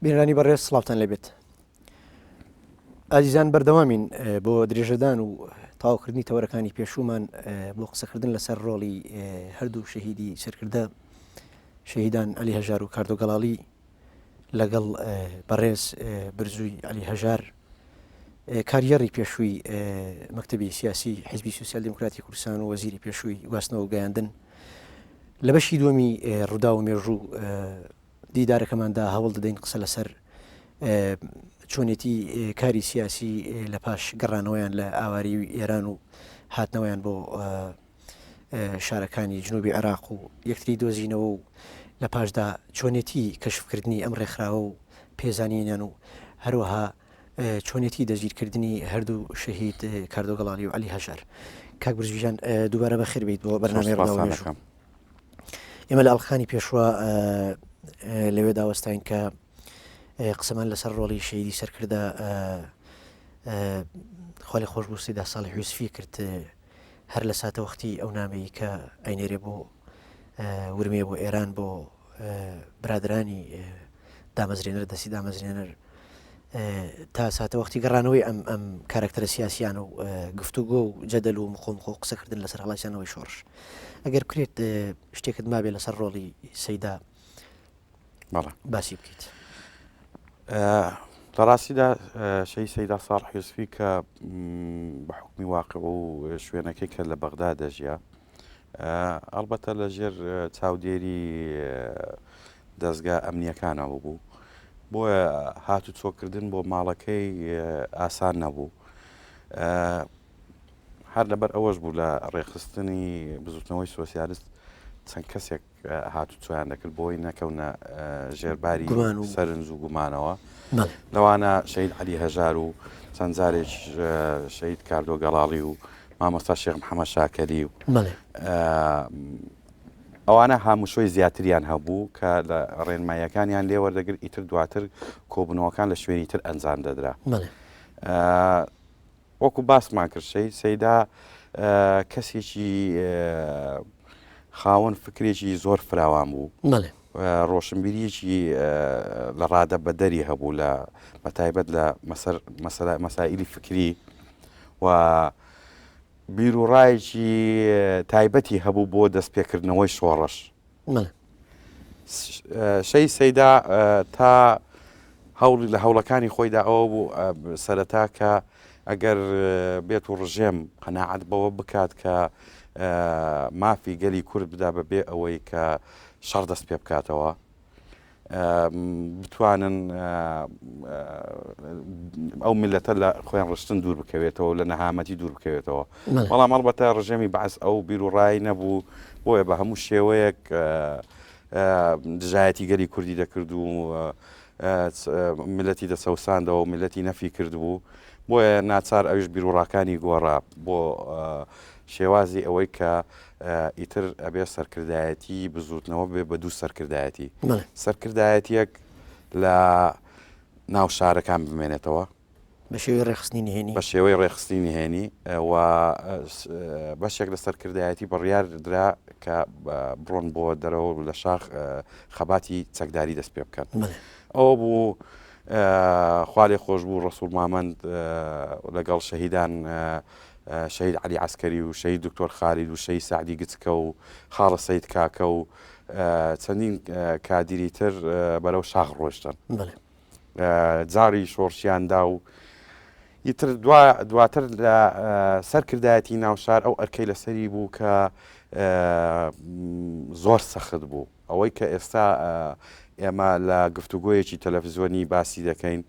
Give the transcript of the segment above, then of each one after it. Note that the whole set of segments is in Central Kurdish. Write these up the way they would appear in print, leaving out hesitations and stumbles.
بینەرانی بەڕێز سڵاوتان لێبێت. ئازیزان بەردەوامین بۆ درێژەدان و تەواوکردنی تەوەرەکانی پێشوومان بۆ قسەکردن لەسەر ڕۆڵی هەردوو شەهیدی سەرکردە شەهیدان عەلی هەژار و کاردۆ گەڵاڵی لەگەڵ بەڕێز برزووی عەلی هەژار کارگێڕی پێشووی مەکتەبی سیاسی حیزبی سوسیال دیموکراتی کوردستان و وەزیری پێشووی گواستنەوە و گەیاندن لە بەشی دووەمی ڕووداو و مێژوو دیدارەکەماندا هەوڵ دەدەین قسە لەسەر چۆنێتی کاری سیاسی لە پاش گەڕانەوەیان لە ئاواری ئێران و هاتنەوەیان بۆ شارەکانی جنوبی عێراق و یەکتری دۆزینەوە و لە پاشدا چۆنێتی کەشفکردنی ئەم ڕێکخراوە و پێزانینیان و هەروەها چۆنێتی دەستگیرکردنی هەردوو شەهید کاردۆ گەڵاڵی و عەلی هەژار. کاک برزوی گیان دووبارە بەخێر بیت بۆ بەرنامەی ڕووداو مێژوو. ئێمە لە ئەڵقەکانی پێشوە لەوێدا وەستاین کە قسەمان لەسەر ڕۆڵی شەهیدی سەرکردە خوا لێ خۆش بوو سەیدا ساڵح یوسفی کرد هەر لە ساتەوەختی ئەو نامەی کە ئەینێرێ بۆ ورمێ بۆ ئێران بۆ برادرانی دامەزرێنەر دەستی دامەزرێنەر تا ساتەوەختی گەڕانەوەی ئەم ئەم کارکتەرە سیاسیان و گفتوگۆ و جەدەل و مخۆمخۆ قسەکردن لەسەر هەڵایسانەوەی شۆڕش ئەگەر بکرێت شتێکت مابێ لەسەر ڕۆڵی سەیدا بەڵێ باسی بکەیت. لە ڕاستیدا شەهید سەیدا ساڵح یوسفی کە بە حوکمی واقع و شوێنەکەی کە لە بەغدا دەژیا ئەڵبەتە لە ژێر چاودێری دەستگا ئەمنیەکانەوە بوو بۆیە هات و چۆکردن بۆ ماڵەکەی ئاسان نەبوو هەر لەبەر ئەوەش بوو لە ڕێکخستنی بزوتنەوەی سۆسیالست چەند کەسێک هاتوچۆیان دەکرد بۆی نەکەونە ژێرباری سەرنج و گومانەوە لەوانە شەهید عەلی هەژار و چەند جارێک شەهید کاردۆ گەڵاڵی و مامۆستا شێخ محەممەد شاکەلی و ئەوانە هاموشۆی زیاتریان هەبوو کە لە ڕێنماییەکانیان لێوەردەگر ئیتر دواتر کۆبوونەوەکان لە شوێنی تر ئەنجام دەدرا. وەکو باسمان کرد شەهید سەیدا کەسێکی خاوەن فکرێکی زۆر فراوان بوو ڕۆشنبیریەکی لە ڕادە بەدەری هەبوو لە بەتایبەت لە مەسائلی فکری و بیرروڕایەکی تایبەتی هەبوو بۆ دەستپێکردنەوەی شۆڕش. شەهید سەیدا تا هەوڵی لە هەوڵەکانی خۆیدا ئەوە بوو سەرەتا کە ئەگەر بێت و ڕژێم قەناعەت بەوە بکات کە مافی گەلی کورد بدا بە بێ ئەوەی کە شەڕ دەست پێ بکاتەوە بتوانن ئەو میللەتە لە خوێن ڕشتن دوور بکەوێتەوە لە نەهامەتی دوور بکەوێتەوە بەڵام ئەڵبەتە ڕژێمی بەعس ئەو بیر و ڕای نەبوو بۆیە بە هەموو شێوەیەک دژایەتی گەلی کوردی دەکرد و میللەتی دەچەوساندەوە و میللەتی نەفی کردبوو بۆیە ناچار ئەویش بیروڕاکانی گۆڕا بۆ شێوازی ئەوەی کە ئیتر ئەبێ سەرکردایەتی بزوتنەوە بێ بە دوو سەرکردایەتی سەرکردایەتیەک لە ناو شارەکان بمێنێتەوە بە شێوەی ڕێکخستنی نهێنی بە شێوەی ڕێکخستنی نهێنی و بەشێک لە سەرکردایەتی بڕیار درا کە بڕۆن بۆ دەرەوە لە شاخ خەباتی چەکداری دەست پێ بکەن ئەوە بوو خوالێ خۆش بوو ڕسوڵ مامەند لەگەڵ شەهیدان شەهید عەلی عەسکەری و شەهید دکتۆر خالید و شەهید سەعدی گچکە و خاڵە سەید کاکە و چەندین کادیری تر بەرەو شاخ ڕۆشتن جاری شۆڕشیان دا و ئیتر دواتر لە سەرکردایەتی ناوشار ئەو ئەرکەی لەسەری بوو کە زۆر سەخت بوو. ئەوەی کە ئێستا ئێمە لە گفتوگۆیەکی تەلەفزیۆنی باسی دەکەین،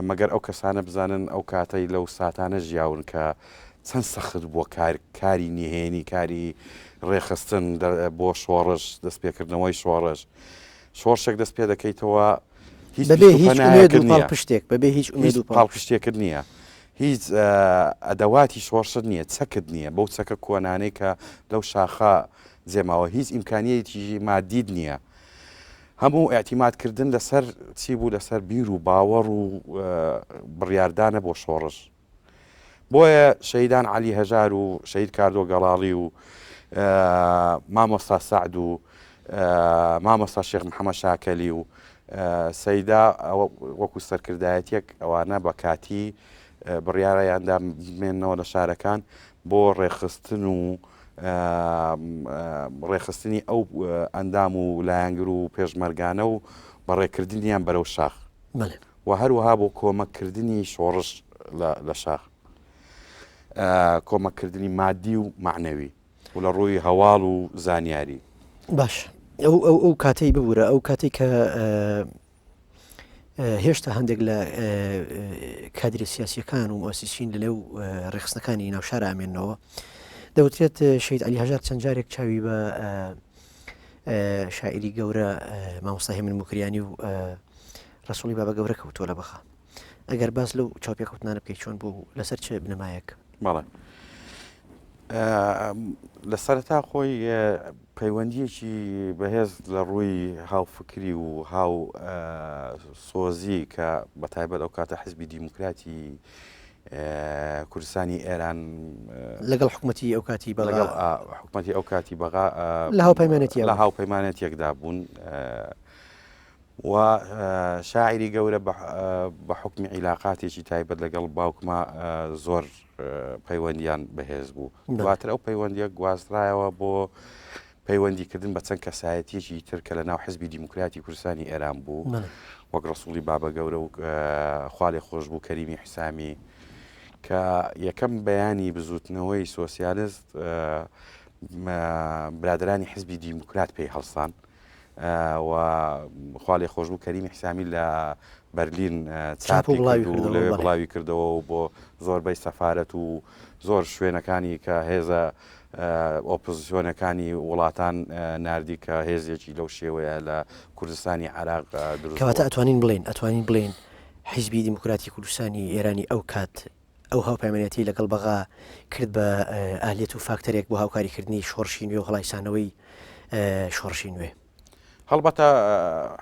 مەگەر ئەو کەسانە بزانن ئەو کاتەی لەو ساتانە ژیاون کە چەند سەخت بووە کار، کاری نهێنی، کاری ڕێکخستن بۆ شۆڕش، دەستپێکردنەوەی شۆڕش. شۆڕشێک دەست پێ دەکەیتەوە هیچ بەبێ هیچ ئومێد و پاڵپشتێک، بەبێ هیچ ئومێد و پاڵپشتێکت نییە. هیچ ئەدەواتی شۆڕشت نییە، چەکت نییە، بەو چەکە کۆنانەی کە لەو شاخە جێماوە هیچ ئیمکانیەتیکی مادیت نییە هەموو ئیعتیماد کردن لەسەر چی بوو لەسەر بیر و باوەڕ و بڕیاردانە بۆ شۆڕش بۆیە شەیدان علی هەژار و شەید کاردۆ گەڵاڵی و مامۆستا سعد و مامۆستا شێخ محەممەد شاکەلی و سەیدا وەکو سەرکردایەتیەک ئەوانە بە کاتی بڕیارەیاندا بمێنەوە لە شارەکان بۆ ڕێکخستن و ڕێکخستنی ئەو ئەندام و لایەنگر و پێشمەرگانە و بەڕێکردنیان بەرەو شاخ و هەروەها بۆ کۆمەککردنی شۆڕش لە شاخ کۆمەککردنی مادی و معنەوی و لە ڕووی هەواڵ و زانیاری. باش ئەو ئەو ئەو کاتەی ببورە ئەو کاتەی کە هێشتا هەندێک لە کادرە سیاسیەکان و موسسین لە نێو ڕێخستنەکانی ناوشار ئامێنەوە دەوترێت شەید علی هەژار چەند جارێک چاوی بە شاعری گەورە مامۆستا هێمن موکریانی و ڕسوڵی بابە گەورە کەوتووە لە بەخا ئەگەر باس لەو چاوپێکەوتنانە بکەیت چۆن بوو لەسەر چ بنەمایەک؟ بەڵێ لە سەرەتا خۆی پەیوەندیەکی بەهێز لە ڕووی هاوفکری و هاو سۆزی کە بە تایبەت ئەو کاتە حزبی دیموکراتی کوردستانی ئێران لەگەڵ حکوومەتی ئەو کاتی بەگەڵ حکوومەتی ئەو کاتی بەغا لە هاوپەیمانەتی لە هاوپەیمانەتێکدا بوون و شاعیری گەورە بە حوکمی عیلاقاتێکی تایبەت لەگەڵ باوکما زۆر پەیوەندیان بەهێز بوو. دواتر ئەو پەیوەندیە گواسترایەوە بۆ پەیوەندیکردن بە چەند کەسایەتیەکی تر کە لە ناو حزبی دیموکراتی کوردستانی ئێران بوو وەک ڕەسوڵی بابە گەورە و خوالێ خۆش بوو کەریمی حسامی کە یەکەم بەیانی بزوتنەوەی سۆسیالست برادرانی حزبی دیموکرات پێی هەڵسان. و خوالێخۆشبوو کەریمی حسامی لە بەرلین چاپی کرد و لەوێ بڵاوی کردەوە و بۆ زۆربەی سەفارەت و زۆر شوێنەکانی کە هێزە ئۆپۆزیسیۆنەکانی وڵاتان ناردی کە هێزێکی لەو شێوەیە لە کوردستانی عراق دروست کەواتە ئەتوانین بڵێن ئەتوانین بڵێن حیزبی دیموکراتی کوردستانی ئێرانی ئەو کات ئەو هاوپەیمانێتی لەگەڵ بەغا کرد بە ئالیەت و فاکتەرێک بۆ هاوکاریکردنی شۆڕشی نوێ و هەڵایسانەوەی شۆڕشی نوێ. هەڵبەتە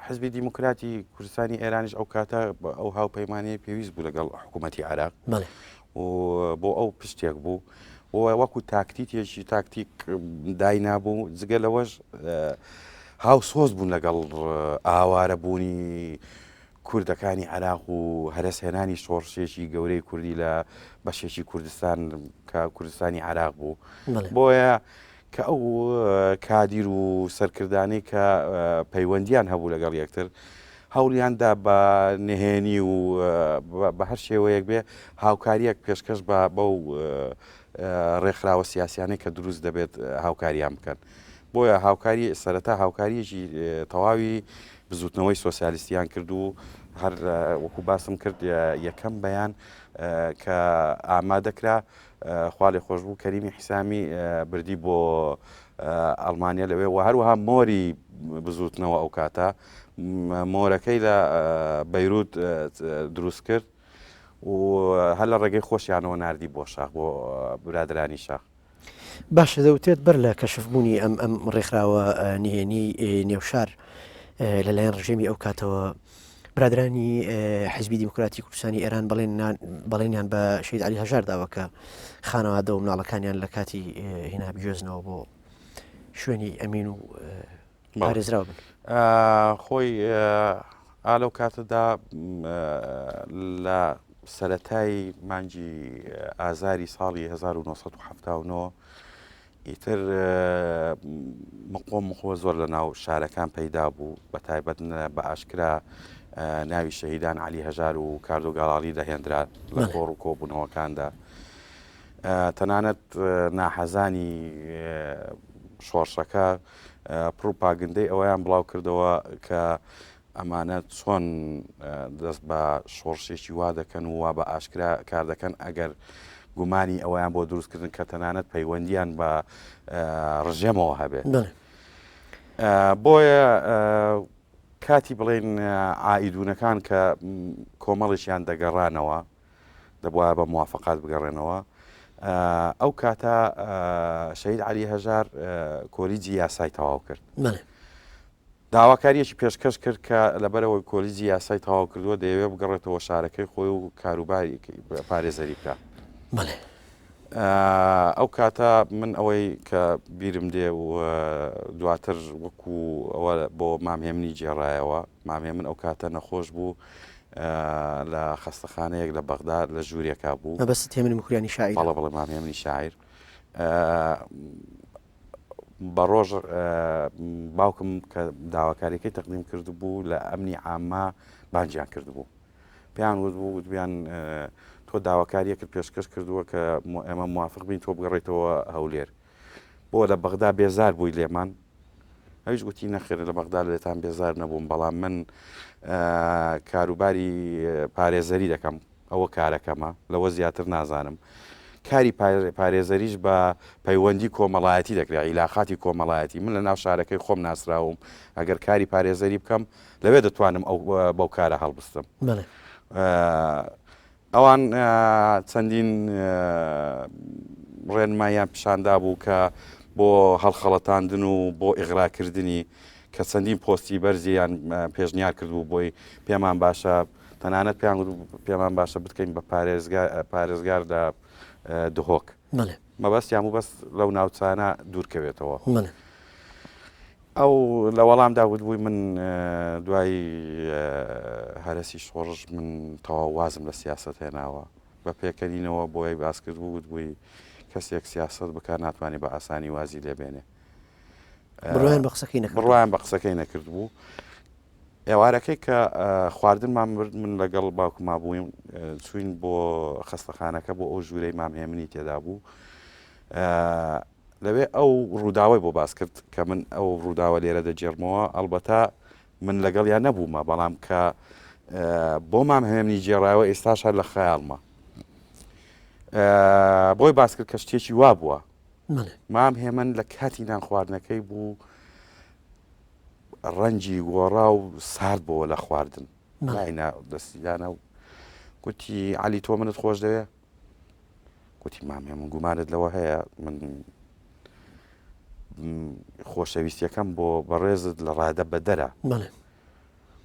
حزبی دیموکراتی کوردستانی ئێرانیش ئەو کاتە ئەو هاوپەیمانەیە پێویست بوو لەگەڵ حکوومەتی عێراق و بۆ ئەو پشتێک بوو و وەکو تاکتیتێکی تاکتیک داینابوو جگە لەوەش هاوسۆز بوون لەگەڵ ئاوارەبوونی کوردەکانی عێراق و هەرەسهێنانی شۆڕشێکی گەورەی کوردی لە بەشێکی کوردستان کە کوردستانی عێراق بوو بۆیە کە ئەو کادیر و سەرکردانەی کە پەیوەندیان هەبوو لەگەڵ یەکتر هەوڵیان دا بە نهێنی و بە هەر شێوەیەک بێ هاوکاریەک پێشکەش بە بەو ڕێکخراوە سیاسیانەی کە دروست دەبێت هاوکاریان بکەن. بۆیە هاوکاری سەرەتا هاوکاریەکی تەواوی بزوتنەوەی سۆسیالیستیان کرد و هەر وەکو باسم کرد یەکەم بەیان کە ئامادەکرا خوالێ خۆشببوو کەریمی حیسامی بردی بۆ ئەڵمانیا لەوێ و هەروەها مۆری بزوتنەوە ئەو کاتە مۆرەکەی لە بەیروت دروست کرد و هەر لە ڕێگەی خۆشیانەوە نردی بۆ شاخ بۆ برادرانی شاخ. باشە دەوترێت بەر لە کەشف بوونی ئەم ئەم ڕێکخراوە نهێنی نێوشار لەلایەن ڕژێمی ئەو کاتەوە برادرانی حزبی دیموکراتی کوردستانی ئێران بەڵێن بەڵێنیان بە شەید علی هەژار داوە کە خانەوادە و مناڵەکانیان لە کاتی هینا بگوێزنەوە بۆ شوێنی ئەمین و پارێزراو بن. خۆی ئا لەو کاتەدا لە سەرەتای مانگی ئازاری ساڵی 1970 ئیتر مقۆ مقۆ زۆر لە ناو شارەکان پەیدا بوو بە تایبەت بە ئاشکرا ناوی شەهیدان علی هەژار و کاردۆ گاڵاڵی دەهێنرا لە کۆڕ و کۆبوونەوەکاندا. تەنانەت ناحەزانی شۆڕشەکە پڕوپاگندەی ئەوەیان بڵاو کردەوە کە ئەمانە چۆن دەست بە شۆڕشێکی وا دەکەن و وا بە ئاشکرا کار دەکەن ئەگەر گومانی ئەوەیان بۆ دروستکردن کە تەنانەت پەیوەندیان بە ڕژێمەوە هەبێت. بۆیە کاتی بڵێن عائیدونەکان کە کۆمەڵێکیان دەگەڕانەوە دەبوایە بە موافقات بگەڕێنەوە. ئەو کاتە شەهید عەلی هەژار کۆلیجی یاسای تەواو کرد. داواکاریەکی پێشکەش کرد کە لەبەرەوەی کۆلیجی یاسای تەواو کردووە دەیەوێت بگەڕێتەوە شارەکەی خۆی و کاروباری پارێزەری بکە. ئەو کاتە من ئەوەی کە بیرم دێ و دواتر وەکو ئەوە بۆ مام هێمنی گێڕایەوە، مام هێمن ئەو کاتە نەخۆش بوو لە خەستەخانەیەک لە بەغدا لە ژوورێکا بوو. مەبەستت هێمن موکریانی شاعیرە؟ بەڵێ بەڵێ مام هێمنی شاعیر. بە ڕۆژ باوکم کە داواکاریەکەی تەقدیم کردبوو لە ئەمنی عامە بانگیان کردبوو. پێیان وتبوو وتبیان تۆ داواکاریەکت پێشکەش کردووە کە ئێمە موافق بین تۆ بگەڕێیتەوە هەولێر بۆ لە بەغدا بێزار بووی لێمان ئەویش گوتی نەخێر لە بەغدا لێتان بێزار نەبووم بەڵام من کاروباری پارێزەری دەکەم ئەوە کارەکەمە لەوە زیاتر نازانم کاری پارێزەریش بە پەیوەندی کۆمەڵایەتی دەکرێت عیلاقاتی کۆمەڵایەتی من لە ناو شارەکەی خۆم ناسراوم ئەگەر کاری پارێزەری بکەم لەوێ دەتوانم ئەو بەو کارە هەڵبستم. بەڵێ. ئەوان چەندین ڕێنماییان پیشاندا بوو کە بۆ هەڵخەڵەتاندن و بۆ ئیغراکردنی کە چەندین پۆستی بەرزیان پێشنیار کردبوو بۆی پێمان باشە تەنانەت پێیان پێمان باشە بتکەین بە پارێزگار لە دهۆک. بەڵێ. مەبەستیان بوو بەس لەو ناوچانە دوورکەوێتەوە. بەڵێ. ئەو لە وەڵامدا وتبووی من دوای هەرەسی شۆڕش من تەواو وازم لە سیاسەت هێناوە. بە پێکەنینەوە بۆی باس کردبوو وتبووی کەسێک سیاسەت بکات ناتوانێت بە ئاسانی وازی لێ بێنێ. بڕوایان بە قسەکەی نەکردبوو. بڕوایان بە قسەکەی نەکردبوو. ئێوارەکەی کە خواردنمان برد من لەگەڵ باوکما بووین چوین بۆ خەستەخانەکە بۆ ئەو ژوورەی مام هێمنی تێدا بوو. لەوێ ئەو ڕووداوەی بۆ باس کرد کە من ئەو ڕووداوە لێرە دەگێڕمەوە، ئەڵبەتە من لەگەڵیا نەبوومە، بەڵام کە بۆ مام هێمنی گێڕایەوە ئێستاش هەر لە خەیاڵمە. بۆی باس کرد کە شتێکی وا بووە. مام هێمن لە کاتی نان خواردنەکەی بوو ڕەنگی گۆڕا و سارد بۆوە لە خواردن. لاینا دەستی دانا و گوتی عەلی تۆ منت خۆش دەوێ؟ گوتی مام هێمن گومانت لەوە هەیە من خۆشەویستیەکەم بۆ بەڕێزت لە ڕادە بەدەرە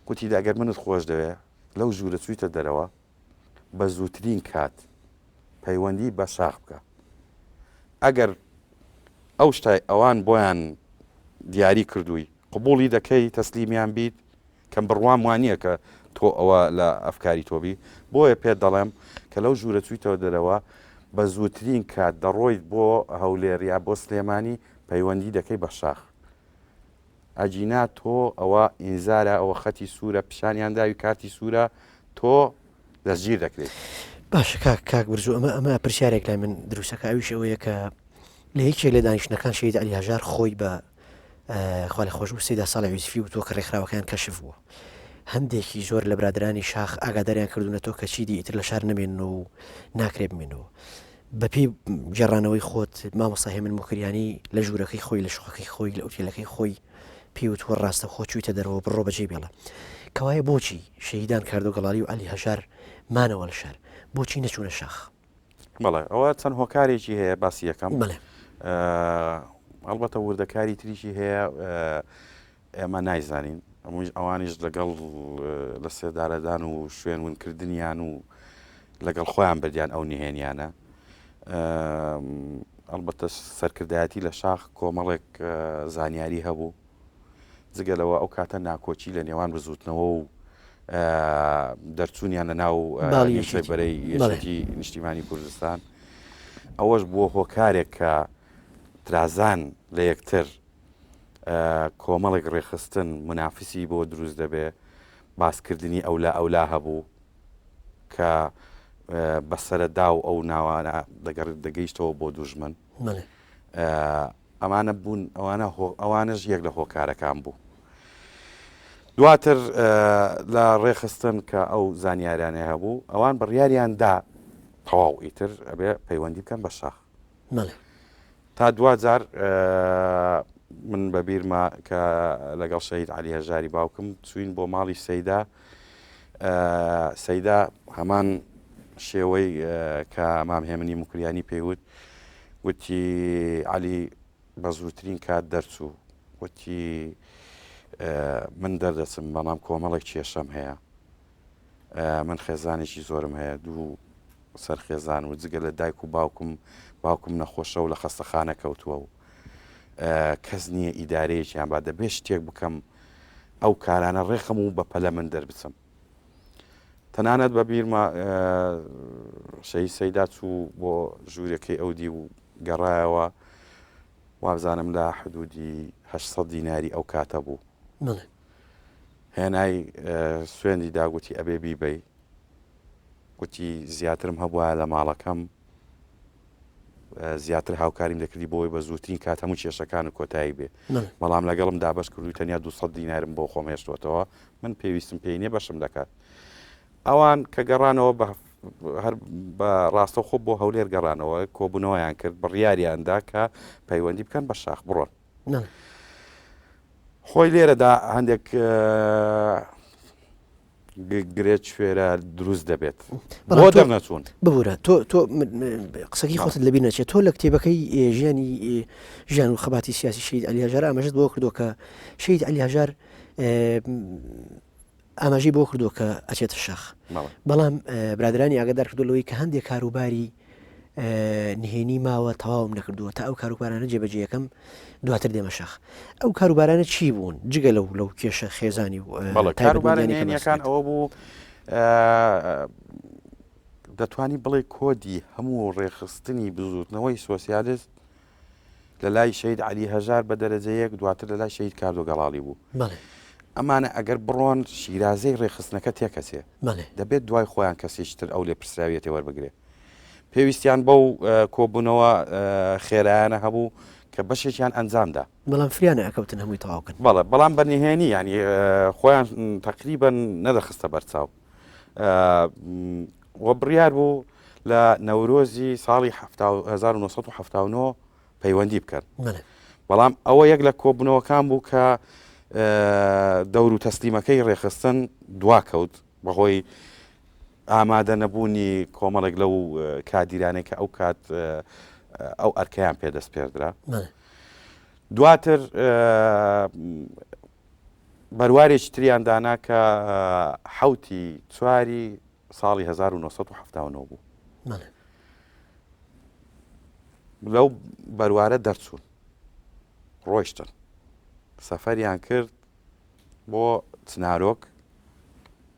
گوتی ئەگەر منت خۆش دەوێ لەو ژوورە چوویتە دەرەوە بە زووترین کات پەیوەندی بە شاخ بکە ئەگەر ئەو شتای ئەوان بۆیان دیاری کردووی قبوڵی دەکەی تەسلیمیان بیت کەم بڕوام وانیە کە تۆ ئەوە لە ئەفکاری تۆ بی بۆیە پێت دەڵێم کە لەو ژوورە چویتەوە دەرەوە بە زووترین کات دەڕۆیت بۆ هەولێر یا بۆ سلێمانی پەیوەندی دەکەی بە شاخ ئەگینا تۆ ئەوە ئینزارە ئەوە خەتی سوورە پیشانیان داوی کارتی سوورە تۆ دەستگیر دەکرێیت. باشە کاک کاک برزو ئەمە ئەمە پرسیارێک لای من دروستەکە ئەویش ئەوەیە کە لە یەکێک لە دانیشتنەکان شەهید عەلی هەژار خۆی بە خوالێخۆشبوو سەیدا ساڵح یوسفی وتووە کە ڕێکخراوەکەیان کەشف بووە. هەندێکی زۆر لە برادەرانی شاخ ئاگاداریان کردوونەتەوە کە چیدی ئیتر لە شار نەمێننەوە و ناکرێ بمێنەوە. بەپێی گێڕانەوەی خۆت مامۆستا هێمن موکریانی لە ژوورەکەی خۆی لە شوقەکەی خۆی لە ئوتێلەکەی خۆی پێی وتووە ڕاستەوخۆ چوویتە دەرەوە بڕۆ بەجێی بێڵە. کەوایە بۆچی شەهیدان کاردۆ گەڵاڵی و عەلی هەژار مانەوە لە شار؟ بۆچی نەچوونە شاخ؟ بەڵێ ئەوە چەند هۆکارێکی هەیە باسی یەکەم ئەڵبەتە وردەکاری تریشی هەیە ئێمە نایزانین ئەمویش ئەوانیش لەگەڵ لە سێدارەدان و شوێن ونکردنیان و لەگەڵ خۆیان بردیان ئەو نهێنیانە ئەڵبەتە سەرکردایەتی لە شاخ کۆمەڵێک زانیاری هەبوو جگە لەوە ئەو کاتە ناکۆکی لە نێوان بزووتنەوە و دەرچوونیان لە ناو باڵی بەرەی یەکێتی نیشتیمانی کوردستان ئەوەش بووە هۆکارێک کە ترازان لە یەکتر کۆمەڵێک ڕێکخستن منافسی بۆ دروست دەبێ باسکردنی ئەولا ئەولا هەبوو کە بەسەرەدا و ئەو ناوانە دەگەڕ دەگەیشتەوە بۆ دوژمن ئەمانە بوون ئەوانە ئەوانەش یەک لە هۆکارەکان بوو. دواتر لە ڕێکخستن کە ئەو زانیارانەی هەبوو ئەوان بڕیاریان دا تەواو ئیتر ئەبێ پەیوەندی بکەن بە شاخ. تا دواجار من بە بیرمە کە لەگەڵ شەهید عەلی هەژاری باوکم چوین بۆ ماڵی سەیدا سەیدا هەمان شێوەی کە مام هێمنی موکریانی پێیوت وتی عەلی بە زووترین کات دەرچوو وتی من دەردەچم بەڵام کۆمەڵێک کێشەم هەیە من خێزانێکی زۆرم هەیە دوو. سەر خێزان و جگە لە دایک و باوکم، باوکم نەخۆشە و لە خەستەخانە کەوتووە و کەس نییە ئیدارەیەکیان با، دەبێ شتێک بکەم ئەو کارانە ڕێخەم و بە پەلە من دەربچم. تەنانەت بە بیرمە شەهید سەیدا چوو بۆ ژوورەکەی ئەو دی و گەڕایەوە وابزانم لە حدودی 800 دیناری ئەو کاتە بوو. هێنای سوێندی دا گوتی ئەبێ بیبەی گوتی زیاترم هەبوایە لە ماڵەکەم زیاتر هاوکاریم دەکردی بۆی بە زووترین کات هەموو کێشەکان و کۆتایی بێ بەڵام لەگەڵم دابش کردووی تەنیا 200 دینارم بۆ خۆم هێشتوەتەوە من پێویستم پێی نییە بەشم دەکات ئەوان کە گەڕانەوە بە هەر بە ڕاستەوخۆ بۆ هەولێر گەڕانەوە کۆبوونەوەیان کرد بڕیاریاندا کە پەیوەندی بکەن بە شاخ بڕۆن خۆی لێرەدا هەندێک گرێ کوێرە دروست دەبێت بۆ دەرنەچوون. ببورە تۆ تۆ قسەکەی خۆتت لەبیر نەچێت تۆ لە کتێبەکەی ژیانی ژیان و خەباتی سیاسی شەهید عەلی هەژار ئاماژەت بۆ کردووە کە شەهید عەلی هەژار ئاماژەی بۆ کردووە کە ئەچێتە شاخ بەڵام برادرانی ئاگادار کردو لەوەی کە هەندێک کاروباری نهێنی ماوە تەواوم نەکردووە تا ئەو کاروبارانە جێبەجێەکەم دواتر دێمە شاخ ئەو کاروبارانە چی بوون جگە لەو لەو کێشە خێزانی و کاروبارە نهێنیەکان ئەوە بوو دەتوانی بڵێ کۆدی هەموو ڕێکخستنی بزوتنەوەی سۆسیالست لە لای شەهید عەلی هەژار بە دەرەجە یەک دواتر لە لای شەهید کاردۆ گەڵاڵی بوو. بەڵێ. ئەمانە ئەگەر بڕۆن شیرازەی ڕێکخستنەکە تێکەچێ. بەڵێ. دەبێت دوای خۆیان کەسێکی تر ئەو لێپرسراویەتێ وەربگرێ. پێویستیان بەو کۆبوونەوە خێرایانە هەبوو کە بەشێکیان ئەنجام دا. بەڵام فریا نەئەکەوتن هەمووی تەواو کەن. بەڵێ بەڵام بە نهێنی یانی خۆیان تەقریبەن نەدەخستە بەرچاو. و بڕیار بوو لە نەورۆزی ساڵی 1970 پەیوەندی بکەن بەڵام ئەوە یەک لە کۆبوونەوەکان بوو کە دەور و تەسلیمەکەی ڕێخستن دوا کەوت بەهۆی ئامادە نەبوونی کۆمەڵێک لەو کادیرانەی کە ئەو کات ئەو ئەرکەیان پێدەستپێردرا دواتر بەروارێکی تریان دانا کە حەوتی چواری ساڵی 1970 بوو. لەو بەروارە دەرچوون ڕۆیشتن سەفەریان کرد بۆ چنارۆک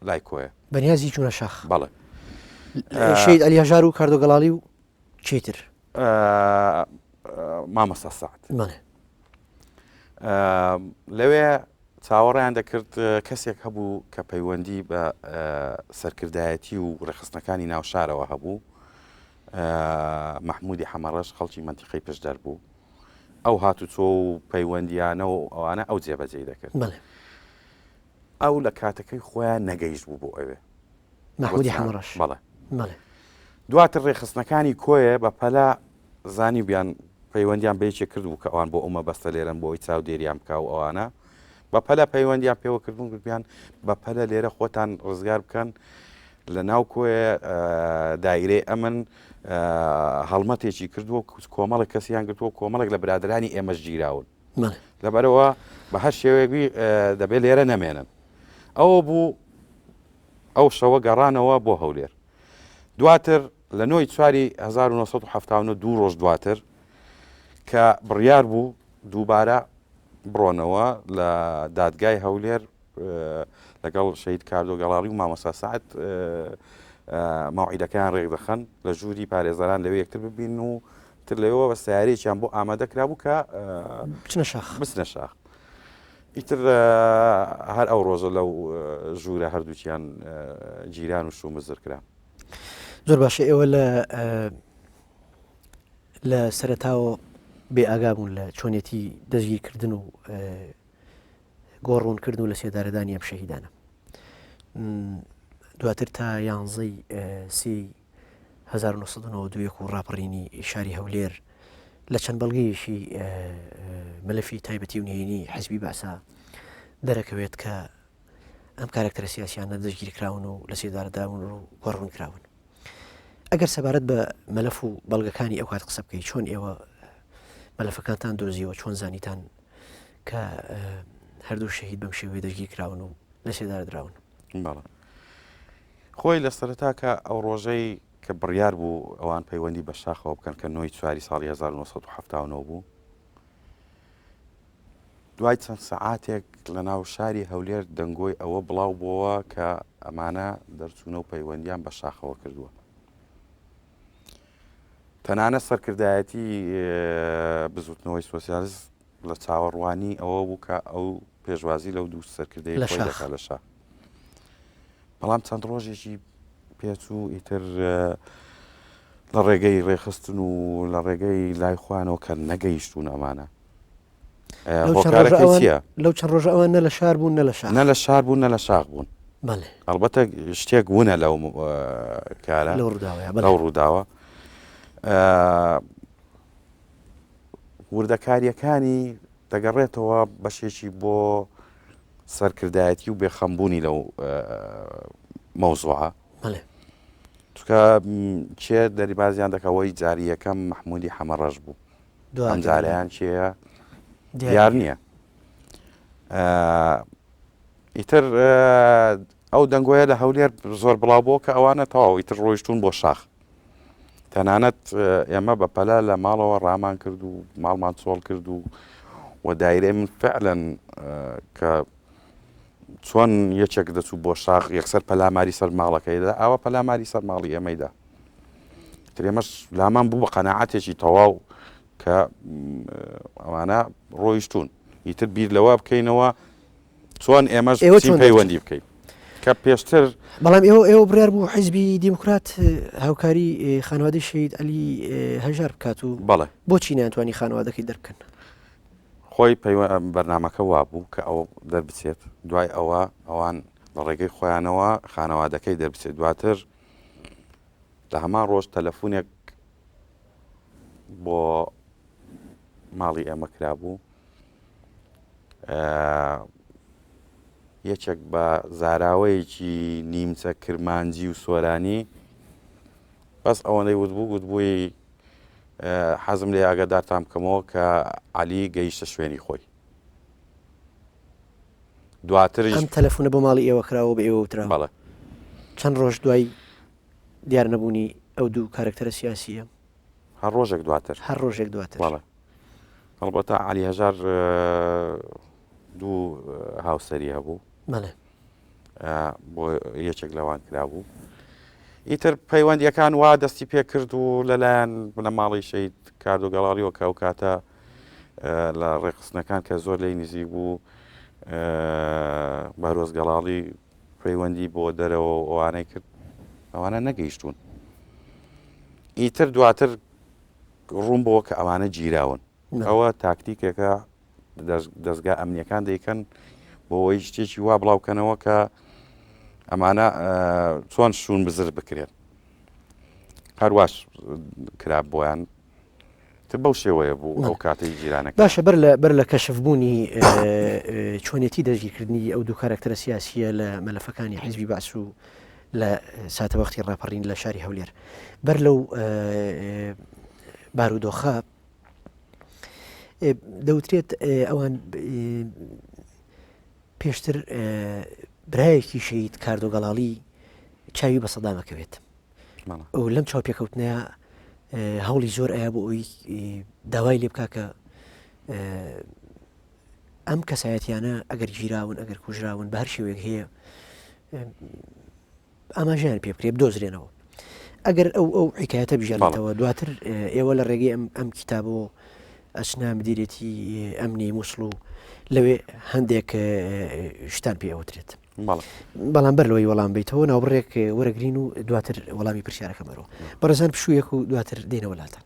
لای کۆیە. بەنیازی چوونە شاخ. بەڵێ. شەهید عەلی هەژار و کاردۆ گەڵاڵی و کێی تر؟ مامۆستا سەعد. بەڵێ. لەوێ چاوەڕیان دەکرد کەسێک هەبوو کە پەیوەندی بە سەرکردایەتی و ڕێکخستنەکانی ناو شارەوە هەبوو مەحمودی حەمەڕەش خەڵکی مەنتیقەی پشدەر بوو ئەو هاتوچۆ و پەیوەندیانە و ئەوانە ئەو جێبەجێی دەکرد ئەو لە کاتەکەی خۆیان نەگەیشت بوو بۆ ئەوێ مەحمودی حەمەڕەش بەڵێ دواتر ڕێکخستنەکانی کۆیە بە پەلە زانیبیان پەیوەندیان بە یەکێک کردبوو کە ئەوان بۆ ئەو مەبەستە لێرەن بۆ ئەوەی چاودێریان بکا و ئەوانە بە پەلە پەیوەندیان پێوە کردبوون گوتبیان بە پەلە لێرە خۆتان ڕزگار بکەن لە ناو کۆیە دایرەی ئەمن هەڵمەتێکی کردووە کۆمەڵێک کەسیان گرتووە کۆمەڵێک لە برادرانی ئێمەش گیراون لەبەرەوە بە هەر شێوەیەک دەبێت لێرە نەمێنن ئەوە بوو ئەو شەوە گەڕانەوە بۆ هەولێر دواتر لە نۆی چواری 1970 دوو ڕۆژ دواتر کە بڕیار بوو دووبارە بڕۆنەوە لە دادگای هەولێر لەگەڵ شەهید کاردۆ گەڵاڵی و مامۆستا سەعد مەوعیدەکەیان ڕێکدەخەن لە ژووری پارێزەران لەوێ یەکتر ببین و تر لەوێوە بە سیارەیەکیان بۆ ئامادە کرابوو کە بچنە شاخ بچنە شاخ ئیتر هەر ئەو ڕۆژە لەو ژوورە هەردووکیان گیران و شومزر کران. زۆر باشە ئێوە لە لە سەرەتاوە بێ ئاگا بوون لە چۆنیەتی دەستگیرکردن و گۆڕوونکردن و لە سێدارەدانی ئەم شەهیدانە دواتر تا یانزەی سی 1991 و ڕاپەڕینی شاری هەولێر لە چەند بەڵگەیەکی مەلەفی تایبەتی و نهێنی حزبی بەعسا دەرەکەوێت کە ئەم کارەکتەرە سیاسیانە دەستگیرکراون و لە سێدارەداون و گۆڕون کراون. ئەگەر سەبارەت بە مەلەف و بەڵگەکانی ئەو کات قسە بکەیت چۆن ئێوە مەلەفەکانتان دۆزیەوە چۆن زانیتان کە هەردوو شەهید بەم شێوەیە دەستگیر کراون و لە سێدارە دراون؟ بەڵێ خۆی لە سەرەتا کە ئەو ڕۆژەی کە بڕیار بوو ئەوان پەیوەندی بە شاخەوە بکەن کە نۆی چواری ساڵی 1970 بوو دوای چەند سەعاتێک لە ناو شاری هەولێر دەنگۆی ئەوە بڵاو بۆوە کە ئەمانە دەرچوونە و پەیوەندیان بە شاخەوە کردووە. تەنانەت سەرکردایەتی بزوتنەوەی سۆسیالیست لە چاوەڕوانی ئەوە بوو کە ئەو پێشوازی لەو دوو سەرکردەی خۆی دەکات لە شاخ. بەڵام چەند ڕۆژێکی پێچوو ئیتر لە ڕێگەی ڕێخستن و لە ڕێگەی لای خۆیانەوە کە نەگەیشتون ئەمانە هۆکارەکەی چییە؟ لەو چەند ڕۆژە ئەوان نە لە شار بوون نە لە شاخ نە لە شار بوون نە لە شاخ بوون ئەڵبەتە شتێک ونە لەو کارە لەو ڕووداوە وردەکاریەکانی دەگەڕێتەوە بەشێکی بۆ سەرکردایەتی و بێخەمبوونی لەو مەوزوعە چکە کێ دەریبازیان دەکەوەی جاری یەکەم مححمودی حەمەڕەش بوو ئەم جارەیان کێیە دیار نییە ئیتر ئەو دەنگۆیە لە هەولێر زۆر بڵاو بۆ کە ئەوانە تەواو ئیتر ڕۆیشتون بۆ شاخ تەنانەت ئێمە بە پەلە لە ماڵەوە ڕامان کرد و ماڵمان چۆڵ کرد و و دایرەی من فعلەن کە چۆن یەکێک دەچوو بۆ شاخ یەکسەر پەلاماری سەر ماڵەکەیدا ئاوا پەلاماری سەر ماڵی ئێمەیدا ترێمەش لامان بوو بە قەنەعاتێکی تەواو کە ئەوانە ڕۆیشتون ئیتر بیر لەوە بکەینەوە چۆن ئێمەش ئێوە چۆن پەیوەندی بکەین کە پێشتر بەڵام ئێوە ئێوە بڕیار بوو حیزبی دیموکرات هاوکاری خانەوادەی شەهید عەلی هەژار بکات و بەڵێ بۆچی نەیانتوانی خانەوادەکەی دەربکەن؟ خۆی بەرنامەکە وابوو کە ئەو دەربچێت دوای ئەوە ئەوان لە ڕێگەی خۆیانەوە خانەوادەکەی دەربچێت دواتر لە هەمان ڕۆژ تەلەفونێک بۆ ماڵی ئێمە کرابوو یەکێک بە زاراوەیەکی نیمچە کرمانجی و سۆرانی بەس ئەوەندەی وتبوو گوتبووی حەزم لێ ئاگادارتان بکەمەوە کە عەلی گەیشتە شوێنی خۆی دواتریش ئەم تەلەفونە بۆ ماڵی ئێوە کراوە بە ئێوە وترا بەڵێ چەند ڕۆژ دوای دیار نەبوونی ئەو دوو کارەکتەرە سیاسیە هەر ڕۆژێک دواتر هەر ڕۆژێک دواتر بەڵێ هەڵبەتە عەلی هەژار دوو هاوسەری هەبوو بەڵێ بۆ یەکێک لەوان کرابوو ئیتر پەیوەندیەکان وا دەستی پێکرد و لەلایەن بنەماڵی شەید کاردۆ گەڵاڵیەوە کە ئەو کاتە لە ڕێکخستنەکان کە زۆر لی نزیک بوو بەرۆز گەڵاڵی پەیوەندی بۆ دەرەوە و ئەوانەی کرد ئەوانە نەگەیشتون ئیتر دواتر ڕوون بۆ کە ئەوانە گیراون ئەوە تاکتیکێکە دەستگا ئەمنیەکان دەیکەن بۆ ئەوەی شتێکی وا بڵاوکەنەوە کە ئەمانە چۆن شوون بزر بکرێن هەرواش کرا بۆیان تر بەو شێوەیە بوو ئەو کاتەی جیرانەکە باشە بەر لە بەر لە کەشفبوونی چۆنێتی دەستگیرکردنی ئەو دوو کارکتەرە سیاسیە لە مەلەفەکانی حیزبی بەعس و لە ساتەوەختی ڕاپەڕین لە شاری هەولێر بەر لەو بارودۆخە دەوترێت ئەوان پێشتر برایەکی شەید کاردۆ گەڵاڵی چاوی بە سەدامەکەوێت ئەو لەم چاوپێکەوتنەیە هەوڵی زۆر ئەیا بۆ ئەوی داوای لێ بکە کە ئەم کەسایەتیانە ئەگەر گیراون ئەگەر کوژراون بە هەر شێوەیەک هەیە ئاماژەیان پێ بکرێ بدۆزرێنەوە. ئەگەر ئەو ئەو حیکایەتە بگێڕیتەوە دواتر ئێوە لە ڕێگەی ئەم ئەم کیتابەوە ئەچنە مدیرێتی ئەمنی مووسڵ و لەوێ هەندێک شتان پێ ئەوترێت. بەڵام بەر لەوەی وەڵام بیتەوە ناوبڕێک وەرەگرین و دواتر وەڵامی پرسیارەکە بەرەوە. بەڕێزان پشوویەک و دواتر دێنەوە لاتان.